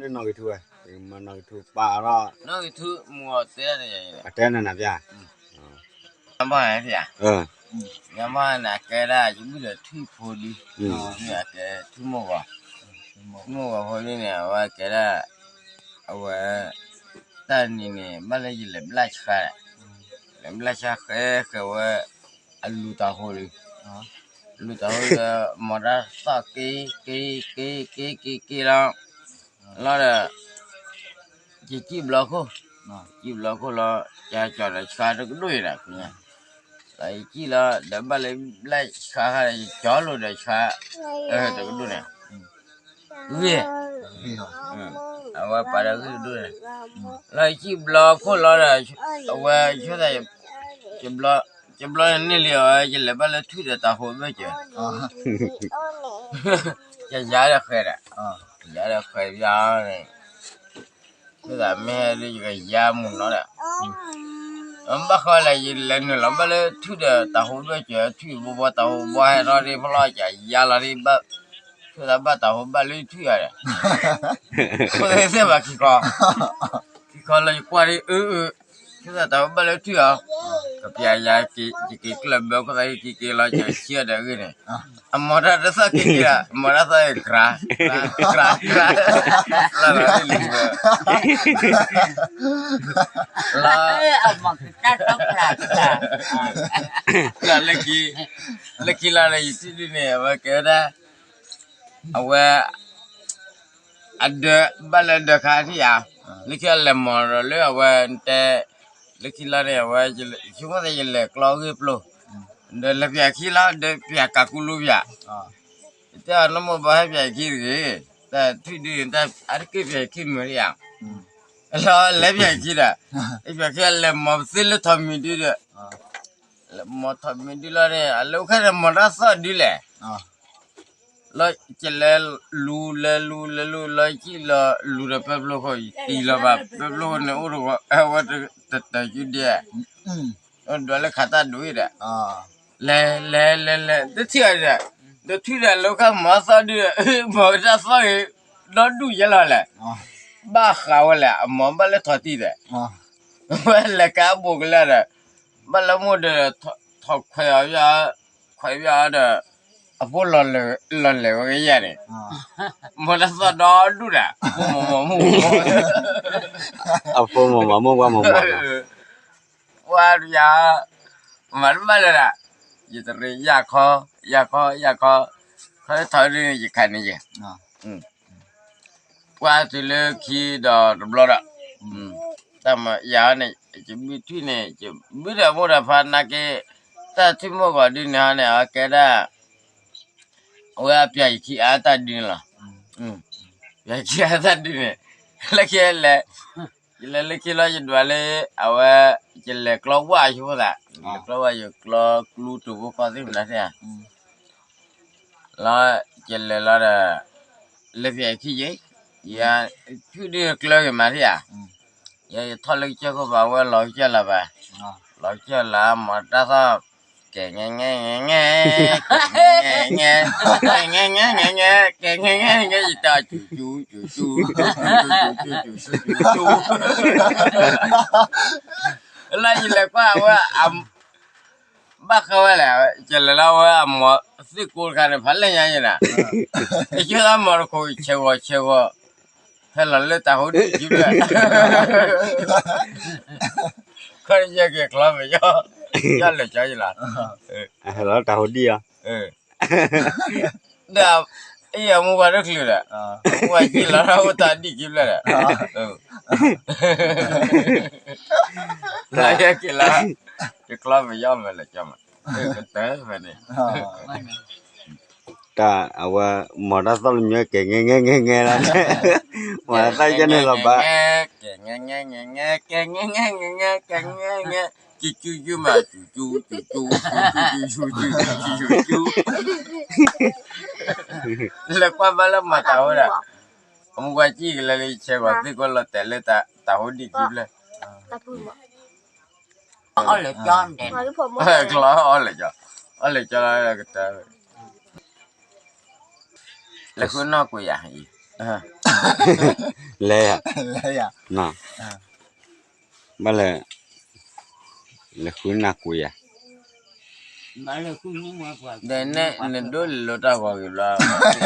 နီၣ်ဂံၢ်ထူဝဲ, မၤနီၣ်ဂံၢ်ထူပာ်အီၤဒီး, နီၣ်ဂံၢ်ထူမူအီၤတဲ, ပတဲနၤနၤပျၢ်, ညါဘၣ်န့ၣ်, ညါဘၣ်န့ၣ် အကဲဒၣ် ယဘုၣ်ဒီးထွံၣ်ဖိလံ, အကဲထွံၣ်မိၢ်ဂီၤ, ထွံၣ်မိၢ်ဂီၤဖိလံန့ၣ် အဝဲကဲဒၣ်, အဝဲ, တၢ်နံၤန့ၣ် ဘၣ်လၢယလဲၤဘျၣ်ဆှါ, လဲၤဘျၣ်ဆှါဃဲဃဲဝဲ, အလူၤတၢ်ဟိလံ, လူၤတၢ်ဟိလံ, မီၤတၢ်သီၣ်က့ၤ, က့ၤ, က့ၤ, က့ၤ, က့ၤ, က့ၤလီၤ, လီၤဒီး, ယစံၣ်ဘျီခိၣ်, ယစံၣ်ဘျီခိၣ်လီၤ, ယကၠီၤဒီးဆှါတကဒိၣ်အံၤဒီး, လီၤယစံၣ်လီၤ ဒီးဘၣ်လၢဘျၣ်ဆှါခါဒီး ယကၠီၤလိာ်ဒီးဆှါ, တကဒိၣ်န့ၣ်, ဂ့ၢ်, အဝဲပာ်ဒီးဂ့ၢ်တဒိၣ်န့ၣ်, လီၤယစံၣ်ဘျီခိၣ်လီၤဒီး, အဝဲဆိသး, ယဘျီန့ၣ်န့ၢ်လံအီၤ ယလဲၤဘၣ်လၢထွံၣ်ဒီးတၢ်ဟိဘၢၣ်စၢၤ, ယယါဒီးဃဲၤဒီး, ယယါဒီးဃဲၤယါန့ၣ်, မ့ၢ်ဟဲဒ်ယကယါမုၢ်နီၤဒီး, ဘၣ်ဃီလဲၣ် ယလဲၤနုာ်လီၤဘၣ်လၢထွံၣ်ဒီးတၢ်ဟိဘၢၣ်စၢၤ ထွံၣ်ဘိဘိတၢ်ဟိဘိဟဲထီၣ်ဒ်ဖီလီၤ ကယါလီၤဒ်ဘၣ်, ဆိသးဘၣ်တၢ်ဟိဘၣ်လၢထွံၣ်ဧါဒီး, ဃိသ့ၣ်သ့ၣ်ဘၣ်ခံခီ, ခံခီလၢယကွၢ်ဒ်အၢအၢ, ဆိသးတၢ်ဟိဘၣ်လၢထွံၣ်ဧါ, ကပျၢ်ယၤ, ယက့ၤကျၢၢ်ဘၢခိၣ်သး ယက့ၤက့ၤလီၤ ကဆံအီၤဒီးဂ့ၢ်န့ၣ်, အမီၤတၢ်တသီၣ်က့ၤက့ၤဒီး မီၤတၢ်သီၣ်က့ၤ ကြၤ, ကြၤ, ကြၤ, လီၤလီၤလံ, လီၤ, လၢခံ, လၢခံလီၤဒီး ယထံၣ်ဒ်န့ၣ် အဝဲကဲဝဲဒၣ်, အဝဲ အဒၢးဘၣ်လၢဒၢးခါထံၣ်ဧါ, လၢခံအလဲၤမီၤဒီးလၢအဝဲတဲ, လၢခံလီၤန့ၣ် အဝဲ, ဆိကမိၣ်သးယလဲၤကျီဂ့ၢ်ပျိ, ဒီးလဲၤပျၢ်ခံလီၤ ဒီးပျၢ်ကးကူလူပျၢ်, ယတဲအီၤ နမိၢ်ဘၣ်ဟဲပျၢ်ခံတဂ့ၤ, တၢ်ထွံၣ်ဒုန့ၣ် တၢ်အါတက့ၢ်ပျၢ်ခံမုာ်ဧါ, လီၤလဲၤပျၢ်ခံဒီး, ပျၢ်ခံလဲၤမီၤပသ့လၢထီၣ်မံၤဒုဒီး, လဲၤမီၤထီၣ်မံၤဒုလီၤန့ၣ် အလဲၤအိၣ်ခါန့ၣ်မီၤတၢ်သီၣ်ဒုလဲၣ် လီၤ, ယလဲၤလူၤ လဲၤလူၤ လဲၤလူၤ လီၤယစံၣ်လီၤ လူၤဒီးပၢပျိခိၣ် ယတံၢ်လီၤဘၣ် ပၢပျိခိၣ်န့ၣ်အိၣ်တဂီၤ အဝဲတတၢၢ်ကၠူဒဲ, ဒွးလၢခးတၢ်ဒိၣ်အံၤဒီး, လဲၤ လဲၤ လဲၤ လဲၤ တထံၣ်အီၤဒီး, ဒီးထွံၣ်ဒီးလီၤခါမီၤသီၣ်ဒုဒီး, မီၤကတၢ်သီၣ်ဂ့ၤ, ဒီဒူၣ်ယဲလီၤလဲၣ်, ဘၣ်ဃးဝဲလဲၣ် အမီၤဘၣ်လၢထီၣ်တံၢ်ဒီး, ဝဲလဲၤကါဘိးကလၢာ်ဒီး, ဘၣ်လၢမိၢ်ဒီး, ထီၣ်ခွဲးအီၤ, ခွဲးအီၤဒီး, အဖိလီၤလဲၤဝဲကယဲၢ်န့ၣ်, မီၤတၢ်သီၣ်ဒီဒူၣ်ဒီး, ဖိမီၤမီၤမုၢ်, အဖိမီၤမီၤမုၢ်ပှၢ်မီၤမီၤ, ပှၤယၤ, မၤတဘၣ်လၢၤဒီး, ယတရံးယၢ်ခီ, ယၢ်ခီ ယၢ်ခီ, ခီထီၣ်ဒ်ယခးန့ၣ်ယဲ ပှၤတုၤလၢခံဒီးတဘျီဒီး, တၢ်မၤယၤန့ၣ် ယဘုၣ်ထွံၣ်န့ၣ် ယဘုၣ်ဒီးမိၢ်ဒီးဖါနာ်က့, တၢ်ထွံၣ်မိၢ်ဂီၤဒုန့ၣ်ဟီန့ၣ် အကဲဒၣ်, အဝဲအပျၢ်ယခံအါတၢ်ဒုန့ၣ်လီၤ, ပျၢ်ယခံအါတၢ်ဒုန့ၣ်, လၢခံလဲၤ, ယလဲၤလၢခံလီၤ ယဒွးလၢ, အဝဲ, ယလဲၤကျီဝၣ်ဆိသး, လဲၤကျီဝၣ် ယကျီကျူတိာ်ဖိခီသ့ၣ်မနုၤသ့ၣ်ဧါ လီၤ, ယလဲၤလီၤဒီး, လဲၤပျၢ်ယခံယဲ, ယ, ထွံၣ်ဒုကျၢၤဂ့ၤမးသ့ၣ်ဧါ, ယဲယထီၣ်လၢကစၢၢ်ခိၣ်ဘၣ် အဝဲလီၤကစၢၢ်လၢၤဘၣ်, လီၤကစၢၢ်လၢၤ မီၤတၢ်သီၣ်, ကဲငဲငဲငဲငဲ, ကဲငဲငဲ, ကဲငဲငဲငဲ, ကဲငဲငဲငဲ, ယတၢ်စူၤစူၤစူၤစူၤ, စူၤစူၤစူၤစူၤစူၤ, လၢယလဲၤကွၢ်ဝဲ ဘၣ်ဃးဝဲလဲၣ်, ယလဲၤလၢဝဲအမီၤသ့ၣ်ကိးတခါန့ၣ် ဖးလဲၢ်ညါယဲနၤ, ယဆိသးမီၤတခိၣ် ဆဲးဂီၤဆဲးဂီၤ, ဟဲလီၤလၢတၢ်ဟိဒံၣ်ခံဖျၢၣ်, ခီယဲက့ၤကျီပယီၤ, ယလဲၤကၠီယလီၤ, ဟဲလီၤတၢ်ဟိဒံၣ်ဧါ, ဒီး, အံၤအမူဝဲတချုးဒီး, မူဝဲက့ၤလီၤအိၣ်တၢ်ဒံၣ်ခံဖျၢၣ်ဒီး, လၢယက့ၤလီၤ, ယကျီပယီၤမးလဲၤကၠီမး, ကတၢၢ်ဖဲန့ၣ် တၢ်အဝဲ, မီၤတၢ်သီၣ်လၢမ့ၢ်ကဲငဲငဲငဲငဲလီၤ, မီၤတၢ်သီၣ်ယဲန့ၣ်လီၤဘၣ်, ကဲငဲငဲငဲငဲ, ကဲငဲငဲငဲငဲ, ကဲငဲငဲ, ကကၠူကၠူမး, ကၠူကၠူ, ကၠူကၠူ, ကၠူကၠူ, ကၠူကၠူ, လဲၤကွၢ်ဘၣ်လၢမၤတၢ်ဟိဒီး, အမူကွၢ်ကံၣ်ကလဲၤလၢယဆဲးဂီၤသ့ၣ်ကိးလီၤတဲာ်လၢတၢ်ဟိဒံၣ်ခံဖျၢၣ် အီၣ်လဲၤကၠီ, အီၣ်လဲၤကၠီလၢကတၢၢ်, လဲၤဃုနီၢ်ကွံာ်ယၤအံၤ, လဲၤယၤ, ဘၣ်လဲၣ်, လဲၤဃုနၢ်ကွံာ်ယၤ, ဒီးနဲနဒိးလဲၤလိာ်တၢ်ဂီၤက့ၤဘျီ,